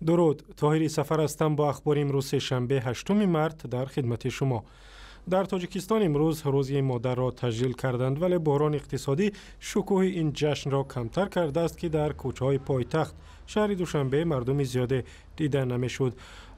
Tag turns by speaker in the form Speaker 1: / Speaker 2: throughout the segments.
Speaker 1: Дуруд, Тоҳири Сафар ҳастам бо ахбори имрӯз, сешанбе, 8 март, дар хидмати шумо. Дар Тоҷикистон имрӯз Рӯзи модарро таҷлил карданд, вале буҳрони иқтисодӣ шукӯҳи ин ҷашнро камтар кардааст, ки дар кӯчаҳои пойтахт, шаҳри Душанбе, мардуми зиёде дида намешуд.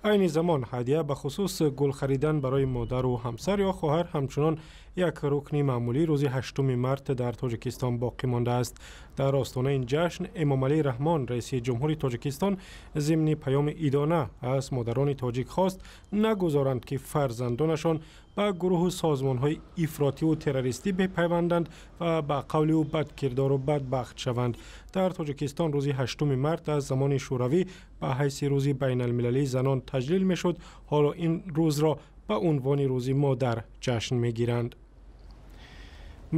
Speaker 1: Айни замон ҳадя, бахусус гул харидан барои модару ҳамсар ё хоҳар, ҳамчунон як рукни маъмулии рӯзи 8 март дар Тоҷикистон боқӣ мондааст. Дар остонаи ин ҷашн Эмомалӣ Раҳмон, раиси ҷумҳури Тоҷикистон, зимни паёми идона аз модарони тоҷик хост, нагузоранд, ки фарзандонашон ба гурӯҳу созмонҳои ифротиву террористӣ бепайванданд ва ба қавли ӯ бадкирдору бадбахт шаванд. Дар Тоҷикистон рӯзи 8 март аз замони Шӯравӣ ба ҳайси Рӯзи байналмилалии занон таҷлил мешуд. Ҳоло ин рӯзро ба унвони Рӯзи модар ҷашн мегиранд.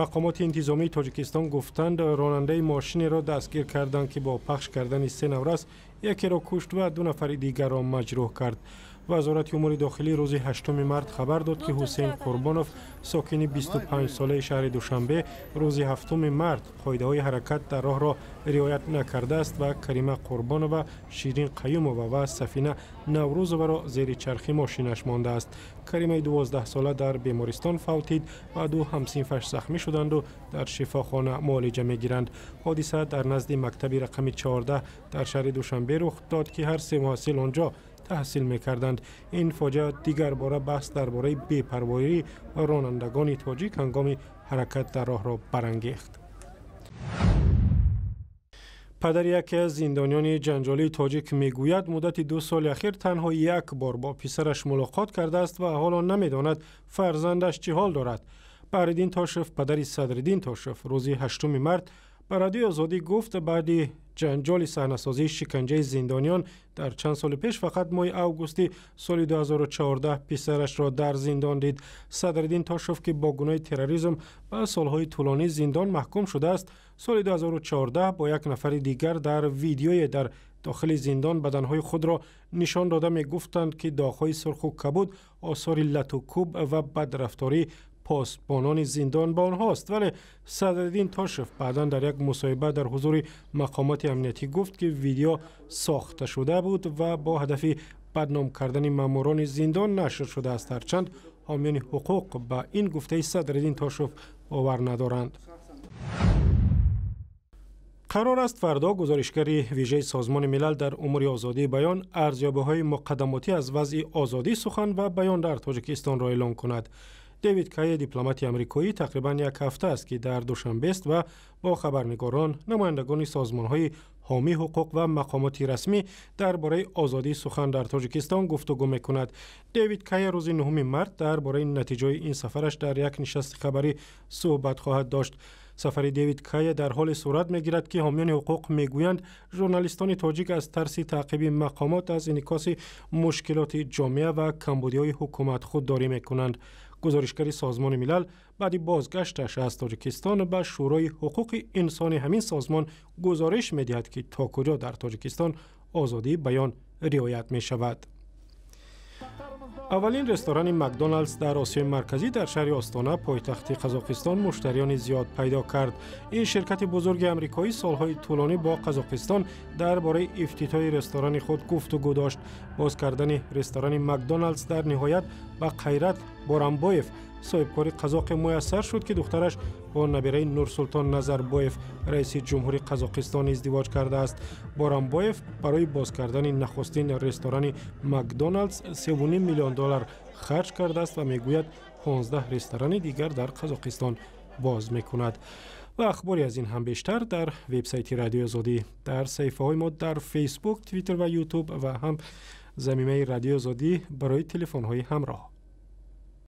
Speaker 1: Мақомоти интизомии Тоҷикистон гуфтанд, ронандаи мошинеро дастгир карданд, ки бо пахш кардани се наврас якеро кушт ва ду нафари дигарро маҷрӯҳ кард. Вазорати умури дохилӣ рӯзи 8 март хабар дод, ки Ҳусейн Қурбонов, сокини 25-солаи шаҳри Душанбе, рӯзи 7 март қоидаҳои ҳаракат дар роҳро риоят накардааст ва Карима Қурбонова, Ширин Қаюмова ва Сафина Наврӯзоваро зери чархи мошинаш мондааст. Каримаи 12-сола дар бемористон фавтид ва ду ҳамсинфаш захмӣ шуданду дар шифохона муолиҷа мегиранд. Ҳодиса дар назди мактаби рақами 14 дар шаҳри Душанбе рух дод, ки ҳар се муҳассил он ҷо таҳсил мекарданд. Ин фоҷиа дигар бора баҳс дар бораи бепарвоии ронандагони тоҷик ҳангоми ҳаракат дар роҳро барангехт. Падари яке аз зиндониёни ҷанҷолии тоҷик мегӯяд, муддати 2 соли ахир танҳо як бор бо писараш мулоқот кардааст ва ҳоло намедонад, фарзандаш чӣ ҳол дорад. Баҳриддин Тошев, падари Садриддин Тошев, рӯзи 8 март ба Радиои Озодӣ гуфт, баъди ҷанҷоли саҳнасозии шиканҷаи зиндониён дар чанд соли пеш, фақат моҳи августи соли 2014 писарашро дар зиндон дид. Садриддин Тошев, ки бо гуноҳи терроризм ба солҳои тӯлонии зиндон маҳкум шудааст, соли 2014 бо як нафари дигар дар видеое дар дохили зиндон баданҳои худро нишон дода мегуфтанд, ки доғҳои сурху кабуд осори латукӯб ва бадрафторӣ посбонони зиндон ба онҳост. Вале Садриддин Тошев баъдан дар як мусоҳиба дар ҳузури мақомоти амниятӣ гуфт, ки видео сохта шуда буд ва бо ҳадафи бадном кардани маъмурони зиндон нашр шудааст. Ҳарчанд ҳомиёни ҳуқуқ ба ин гуфтаи Садриддин Тошев бовар надоранд. Қарор аст, фардо гузоришгари вижаи Созмони Милал дар умури озодии баён арзёбиҳои муқаддамотӣ аз вазъи озодии сухан ва баён дар Тоҷикистонро эълон кунад. Дэвид Кайе, дипломати амрикоӣ, тақрибан як ҳафта аст, ки дар Душанбест ва бо хабарнигорон, намояндагони созмонҳои ҳомии ҳуқуқ ва мақомоти расмӣ дар бораи озодии сухан дар Тоҷикистон гуфтугӯ мекунад. Дэвид Кайе рӯзи 9 март дар бораи натиҷаи ин сафараш дар як нишасти хабарӣ суҳбат хоҳад дошт. Сафари Дэвид Кайе дар ҳоле сурат мегирад, ки ҳомиёни ҳуқуқ мегӯянд, журналистони тоҷик аз тарси таъқиби мақомот аз инъикоси мушкилоти ҷомеа ва камбудиҳои ҳукумат худдорӣ мекунанд. Гузоришгари Созмони Милал баъди бозгашташ аз Тоҷикистон ба Шӯрои ҳуқуқи инсони ҳамин созмон гузориш медиҳад, ки то куҷо дар Тоҷикистон озодии баён риоят мешавад. Аввалин ресторани Макдоналдс дар Осиёи Марказӣ дар шаҳри Остона, пойтахти Қазоқистон, муштариёни зиёд пайдо кард. Ин ширкати бузурги амрикоӣ солҳои тӯлонӣ бо Қазоқистон дар бораи ифтитоҳи ресторани худ гуфтугӯ дошт. Боз кардани ресторани Макдоналдс дар ниҳоят ба Қайрат Борамбоев, соҳибкори қазоқе, муяссар шуд, ки духтараш бо набираи Нурсултон Назарбоев, раиси ҷумҳури Қазоқистон, издивоҷ кардааст. Борамбоев барои боз кардани нахустин ресторани Макдоналдс 3,5 миллион доллар харҷ кардааст ва мегӯяд, 15 ресторани дигар дар Қазоқистон боз мекунад. Ва ахбори аз ин ҳам бештар дар вебсайти Радиои Озодӣ, дар саҳифаҳои мо дар Фейсбук, Твиттер ва Ютуб ва ҳам замимаи Радиои Озодӣ барои телефонҳои ҳамроҳ.